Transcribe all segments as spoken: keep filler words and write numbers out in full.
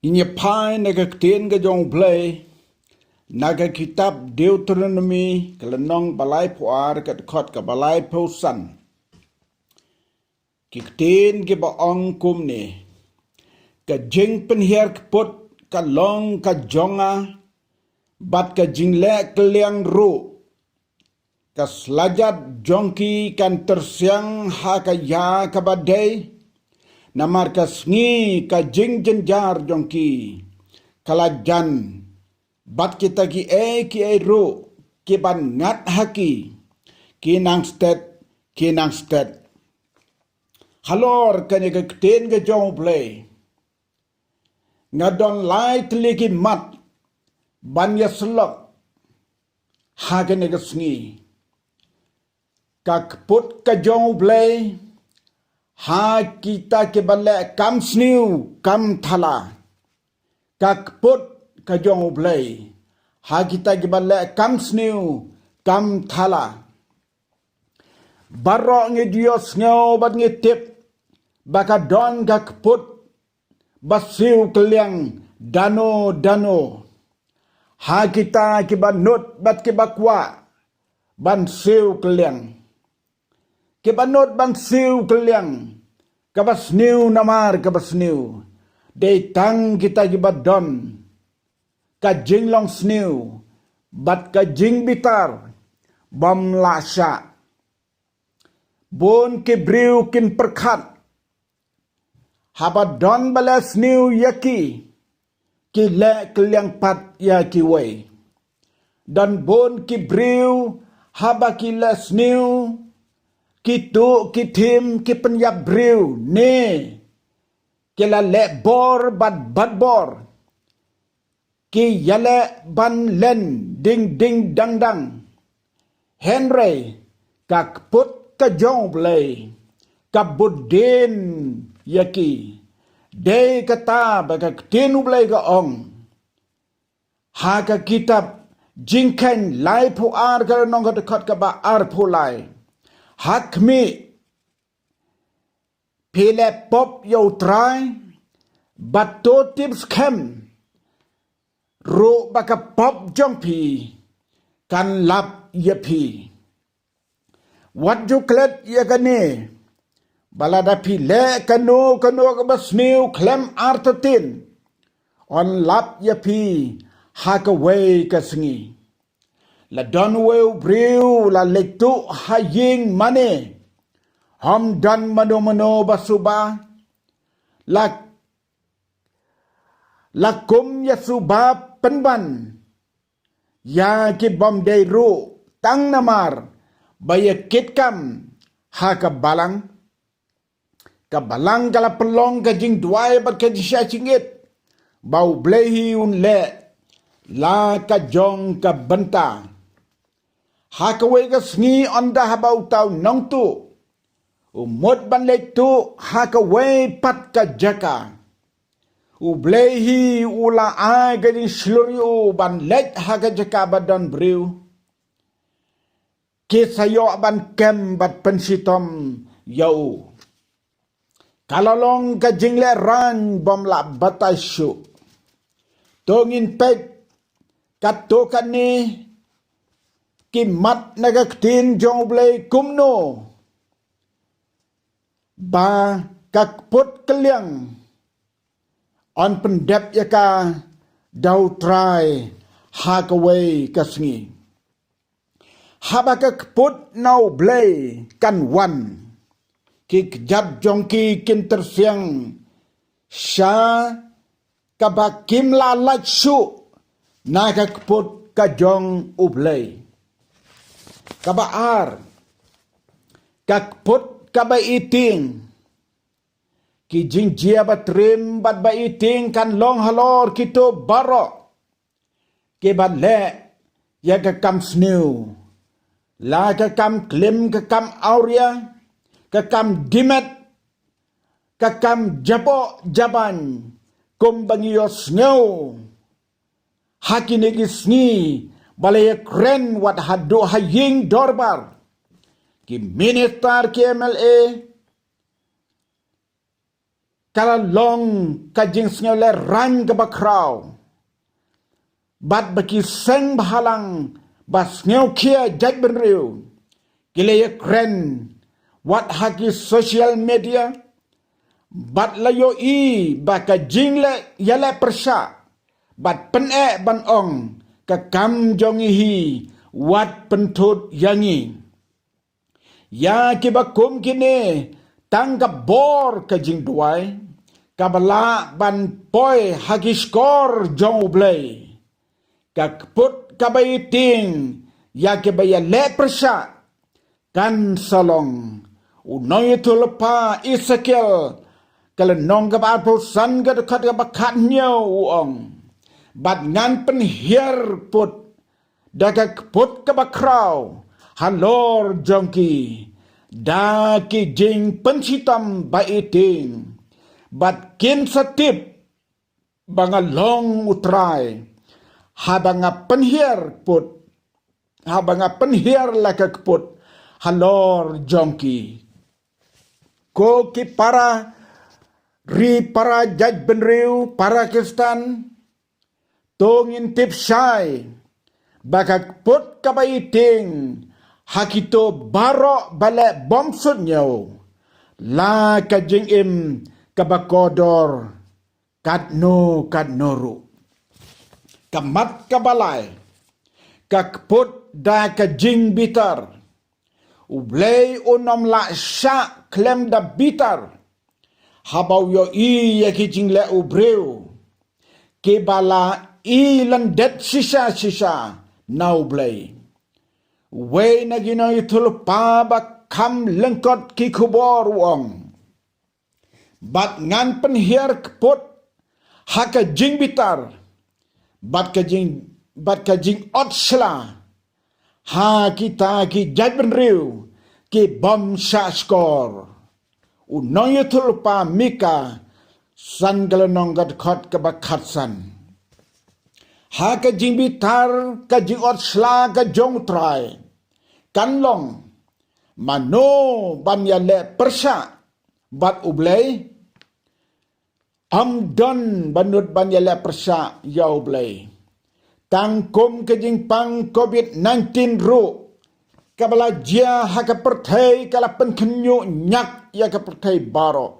Ngin ïa phai na ka ktien ka jong U Blei na ka kitab Deuteronomi, ka lynnong ba laiphew ar, ka dkhot kaba laiphew san. Ki ktien kiba ong kumne: Ka jingpynhiar kput ka long ka jong nga, bad ka jingleh kylliang ruh. Ka slajat jong ki kan tyrsiang ha ka ïa kaba dei, namar ka sngi ka jingjynjar jong ki ka la jan, bad kita kiei kiei ruh kiban ngat ha ki, ki nang stet, ki nang stet. Halor kane ka ktien ka jong U Blei, nga don lai tylli ki mat ban ïa syllok ha kane ka sngi. Ka kput ka jong U Blei ha kita kiba leh kam sniew kam thala. Ka kput ka jong U Blei ha kita kiba leh kam sniew kam thala. Baroh ngi ju ïohsngew bad ngi tip ba ka don ka kput ba siew kylliang dano dano ha kita kiba nud bad kiba kwah ban siew kylliang. Kiba nud ban siew kylliang, kaba sniew namar kaba sniew, dei tang kita kiba don ka jinglong sniew bad ka jingbitar bym lah shah. Bun ki briew kin pyrkhat, haba don ba leh sniew ïa ki, ki leh kylliang pat ïa kiwei. Don bun ki briew, haba ki leh sniew, ki tuh ki thim, ki pynïap briew, ne ki la leh bor bad bad bor, ki ïaleh ban len ding ding dang dang. Hynrei ka kput ka jong U Blei ka bud dien ïa ki. Dei kata ba ka ktien U Blei ka ong ha ka kitab Jingkheiñ laiphew ar, ka lynnong ka dkhot kaba arphew lai: Ha khmih, phi leh pop ïa U Trai, bad to tip skhem ruh ba ka pop jong phi kan lap ïa phi. Wat ju klet ïa kane, ba lada phi leh kano kano kaba sniew khlem artatien, yn lap ïa phi ha kawei ka sngi. La don uwei u briew la leit tuh ha ïing mane, ym don mano mano ba suba. La, la kum ïa suba pynban ïa ki bym dei ruh, tang namar ba ïa kit kam ha ka balang. Ka balang ka la pynlong ka jingduwai bad ka jingshah jingit ba U Blei hi un leh la ka jong ka bynta. Ha kawei ka sngi, ynda haba uta u nongtuh u mut ban leit tuh ha kawei pat ka jaka, U Blei hi u la ai ka jingshlur ïa u ban leit ha ka jaka ba don briew ki sa ïoh ban kem bad pynshitom ïa u. Ka la long ka jinglehraiñ bym lah batai shuh. To ngin peit katto katne ki mat na ka ktien jong U Blei kumno ba ka kput kylliang yn pyndep ïa ka da U Trai ha kawei ka sngi. Haba ka kput na U Blei kan wan, ki kjat jong ki kin tyrsiang sha kaba kim lah lait shuh na ka kput ka jong U Blei. Kaba ar, ka kput kaba itieng. Ki jingjia ba trim bad ba itieng kan long halor kito baroh kiba leh ïa ka kam sniew, la ka kam klim, ka kam awria, ka kam dimet, ka kam jaboh jaban, kumba ngi ïohsngew ha kine ki sngi ba la ïakren wat haduh ha ïing dorbar, ki minister, ki M L A, ka la long ka jingsngewlehraiñ kaba khraw. Bad ba ki seng bhalang ba sngewkhia jaitbynriew ki la ïakren wat ha ki social media, bad la ïohi ba ka jingleh ïaleh pyrshah bad pyneh ban ong ka kam jong ngi hi wat pynthut ïa ngi. Ïa kiba kum kine tang ka bor ka jingduwai kaba lah ban poi ha ki shkor jong U Blei. Ka kput kaba ïating ïa kiba ïaleh pyrshah kan sa long. U nongïathuhlypa Esekiel ka lynnong kaba arphew san ka dkhot kaba khathynñiew u ong, bad ngan pynhiar put da ka kput kaba khraw halor jong ki da ki jingpynshitom ba ïating, bad kin sa tip ba nga long U Trai haba nga pynhiar put, haba nga pynhiar la ka kput halor jong ki. Ko ki para ri, para jaitbynriew, para Khristan, to ngin tip shai ba ka kput kaba ïating ha kito baroh ba leh bymsuidñiew la ka jingim kaba kordor katno katno ruh. Ka mat kaba lai, ka kput da ka jingbitar. U Blei unym lah shah khlem da bitar haba u ïohi ïa ki jingleh u briew kiba la i lyndet shisha shisha na U Blei. Uwei na ki nongïathuhlypa ba kham lyngkot ki khubor u ong, bad ngan pynhiar kput ha ka jingbitar bad ka jing, bad ka jingot shla ha kita ki jaitbynriew ki bym shah shkor. U nongïathuhlypa Mika, san ka lynnong ka dkhot kaba khatsan. Ha ka jingbitar, ka jingot shla ka jong U Trai, kan long, mano ban ïaleh pyrshah bad U Blei? Ym don ba nud ban ïaleh pyrshah ïa U Blei. Tang kum ka jingpang covid nineteen ruh kaba la jia ha ka pyrthei ka la pynkhynñiuh ñiak ïa ka pyrthei baroh.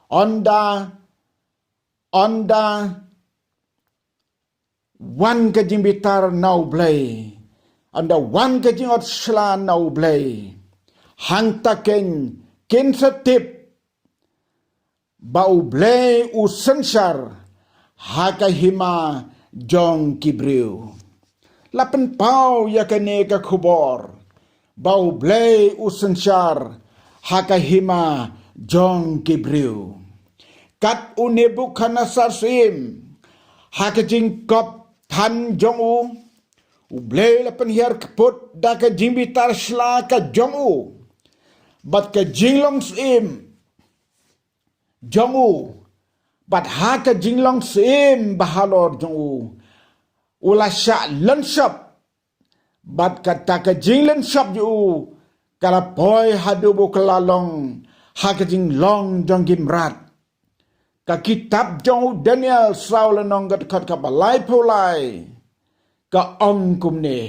Ynda, ynda wan ka jingbitar na U Blei, ynda wan ka jingot shla na U Blei, hangta kein kin sa tip ba U Blei u synshar ha ka hima jong ki briew. La pynpaw ïa kane ka khubor ba U Blei u synshar ha ka hima jong ki briew. Kat u Nebukadnesar syiem, ha ka jingkop than jong u, U Blei la pynhiar kput da ka jingbitar shla ka jong u bad ka jinglong syiem jong u, bad ha ka jinglong syiem ba halor jong u, u la shah lynshop, bad kata ka jinglynshop jong u ka la poi haduh ba u kylla long ha ka jinglong jong ki mrad. Ka kitab jong u Daniel saw lynnong ka dkhot kaba laiphew lai ka ong kumne: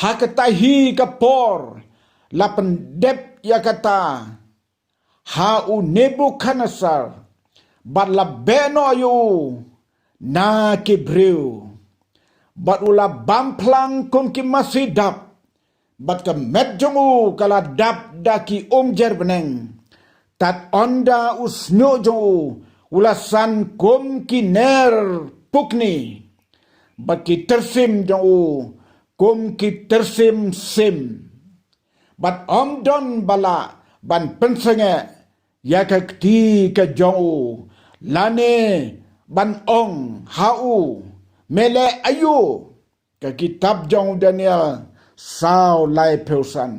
Ha kata hi ka por la pyndep ïa kata ha u Nebukadnesar, bad la beh noh ïa u na ki briew, bad u la bam phlang kum ki masi dap, bad ka met jong u ka la dap da ki umjer bneng. Tad ynda u shñiuh jong u u la san kum ki ner pukni, bad ki tyrsim jong u kum ki tyrsim sim. Bad ym don ba lah ban pynsangeh ïa ka kti ka jong u, lane ban ong ha u, me leh aïu. Ka kitab jong u Daniel saw laiphew san.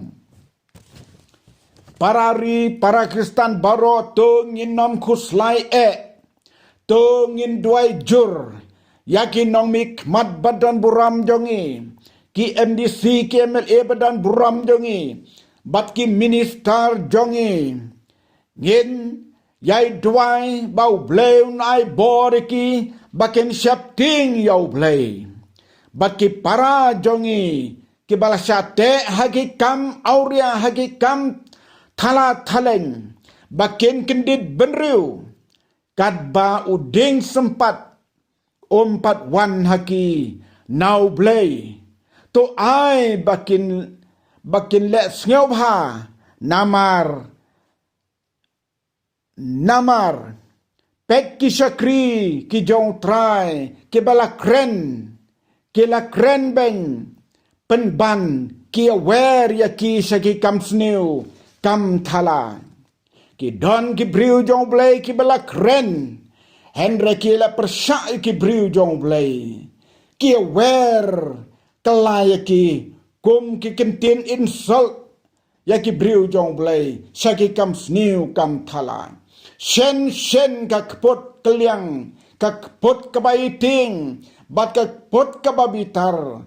Para ri, para Khristan baroh, to ngin ym khuslai eh. To ngin duwai jur ïa ki nongmihkhmat ba don burom jong ngi, ki M D C, ki M L A ba don burom jong ngi, bad ki minister jong ngi. Ngin ïai duwai ba U Blei un ai bor ïa ki ba kin sheptieng ïa U Blei. Bad ki para jong ngi kiba la shah teh ha ki kam awria, ha ki kam thala thaleng, ba kin kyndit bynriew katba u dieng sympat um pat wan ha ki na U Blei. To ai ba kin, ba kin leh sngewbha, namar, namar peit ki shakri ki jong U Trai kiba la kren, ki la kren beiñ pynban, ki ïawer ïa ki sha ki kam sniew kam thala. Ki don ki briew jong U Blei kiba la kren, hynrei ki la pyrshah ïa ki briew jong U Blei. Ki ïawer kylla ïa ki kum ki ktien insult ïa ki briew jong U Blei sha ki kam sniew kam thala. Shen shen ka kput kylliang, ka kput kaba ïating bad ka kput kaba bitar,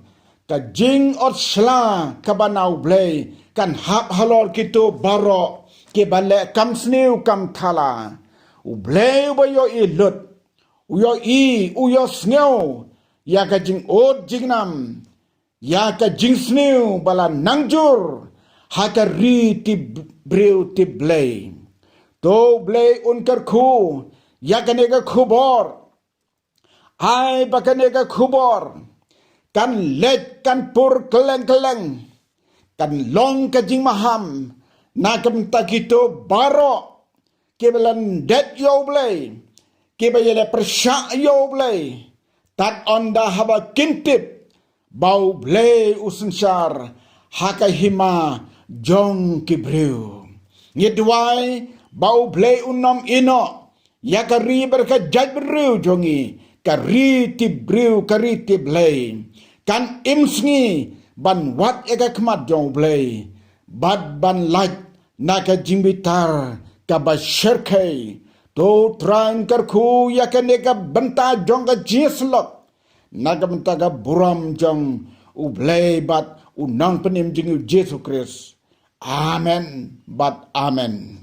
ka jingotshla kaba na U Blei kan hap halor kito baroh kiba leh kam sniew kam thala. U Blei uba ïohi lut, u ïohi, u ïohsngew ïa ka jingud jingnam, ïa ka jingsniew ba la nang jur ha ka ri tip briew tip Blei. To U Blei un kyrkhu ïa kane ka khubor. Ai ba kane ka khubor kan leit kan pur kylleng kylleng, kan long ka jingmaham na ka bynta kito baroh kiba la ndet ïa U Blei, kiba ïaleh pyrshah ïa U Blei, tad ynda haba kin tip ba U Blei u synshar ha ka hima jong ki briew. Ngi duwai ba U Blei un ym ïehnoh ïa ka ri bad ka jaitbynriew jong ngi, ka ri tip briew, ka ri tip Blei. Kan im sngi ban wad ïa ka khmat jong U Blei bad ban lait na ka jingbitar kaba shyrkhei. To U Trai un kyrkhu ïa kane ka bynta jong ka jingïasyllok na ka bynta ka burom jong U Blei bad U Nongpynim jong ngi U Jisu Khrist. Amen bad amen.